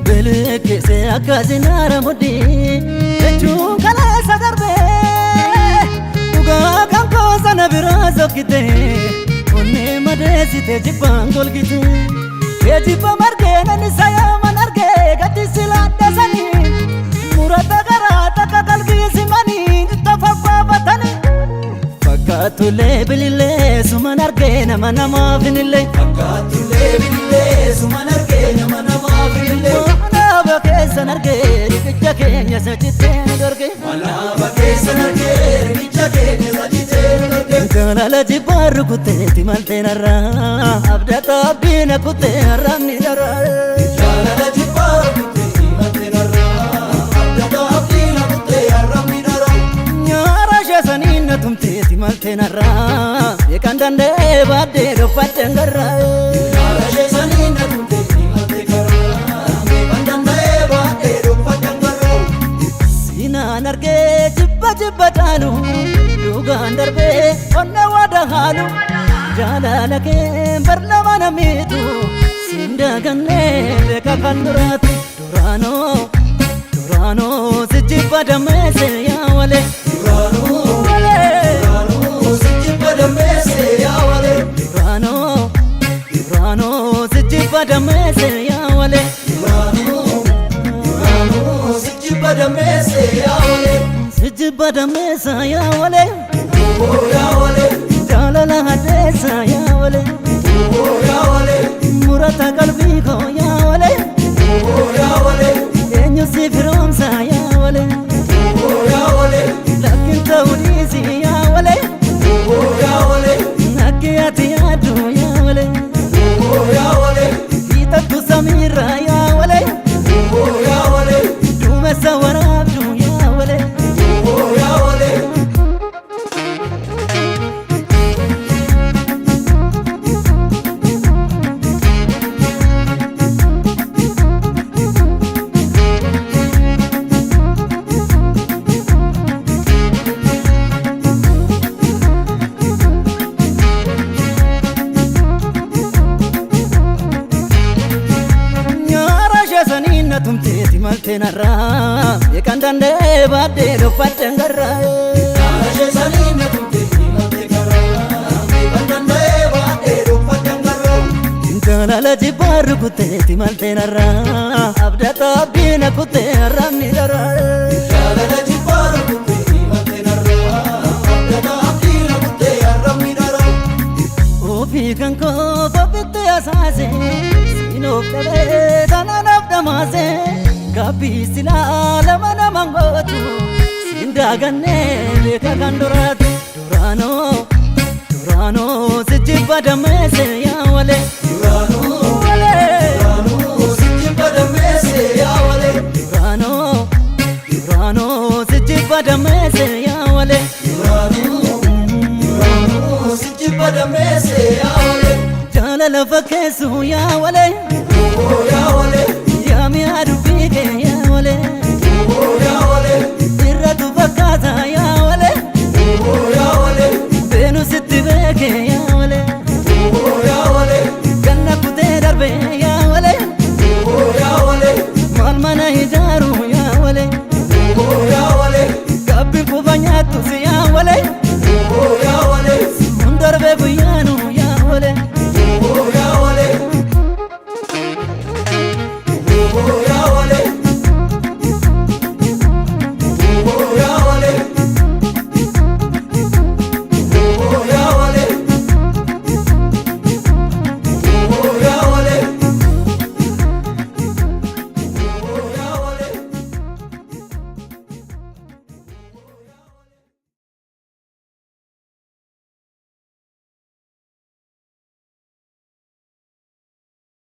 Bilqisee akka sinaara mudhii jechuun kaleessa darbee dhugaa kan koo sana biraa sokkite onnee madeessite jibbaan golgite geejjiba margee namni sayaaman argee gadi silaadhasanii murata garaa takka qalbii simanii itti faffaafatanii. Fakkaatulee bilillee suman argee nama namaaf hinillee. Fakkaatullee bilillee suman argee nama namaaf hinillee. Manaaba keessan argee riqicha keenya sochittee nu dorge. Manaaba keessan argee riqicha keenya sochittee nu dorge. Jaalala jibbaa rukutteeti maltee narraa abdata abdiina kuttee arrabni daraa. Jaalala jibbaa rukutteeti maltee narraa abdata abdiina kuttee arrabni daraa. Nyaara sheesanii na tumteeti maltee narraa beekan danda'ee baaddee dhofadheen garraa. Nyaara sheesanii na tumteeti maltee karaa beekan danda'ee baadhee dhokfadhan garuu. Siinaan argee jibba jibba caalu dhugaan darbee onna wada haalu jaalala kee barlama namiitu siin daagannee beeka kan duraatu duraanoo duraanoo si jibba dammeesse yaa walee. Duraanuu duraanuu si jibba dammeesse yaa walee. Duraanoo duraanoo si jibba dammeesse yaa walee. Duraanuu duraanuu si jibba dammeesse yaa walee. Si jibba dammeessa yaa walee. Oo yaa walee. Jaalala hadheessa yaa walee. Oo yaa walee. Murata qalbii koo yaa walee. Oo yaa walee. Eenyu si firoomsa yaa walee. Oo yaa walee. Lakkin ta'uu dhiisi yaa walee. Oo yaa walee. Akki ati yaaddu yaa walee. Oo yaa walee. Hiixattu samiirra yaa walee. Oo yaa walee. Duumessa waraabdu yaa walee. Oo yaa walee. Nyaara sheesanii na tumteeti maltee narraa beekan danda'ee baaddee dhofadheen garraa. Nyaara sheesanii na tumteeti maltee karaa beekan danda'ee baadhee dhokfadhan garuu. Jaalala jibbaa rukutteeti maltee narraa abdata abdiina kuttee arrabni daraa. Jaalala jibbaa rukutteeti maltee narraa abdata abdiina kuttee arrabni daraa. Ofii kan koo kofitti asaase siinoof dhabee tananaaf dhamaase gabbii silaa lama naman gootu siin daagannee beeka kan duraatu duraanoo duraanoo si jibba dammeesse yaa walee. Duraanuu duraanuu si jibba dammeesse yaa walee. Duraanoo duraanoo si jibba dammeesse yaa walee. Duraanuu duraanuu si jibba dammeesse yaa walee. Jaalala fakkeessu yaa walee. Oo yaa walee. Yaa mi'a dubbii kee yaa walee. Oo yaa walee. Irratu fakkaata yaa walee. Oo yaa walee. Beenu sitti beeke.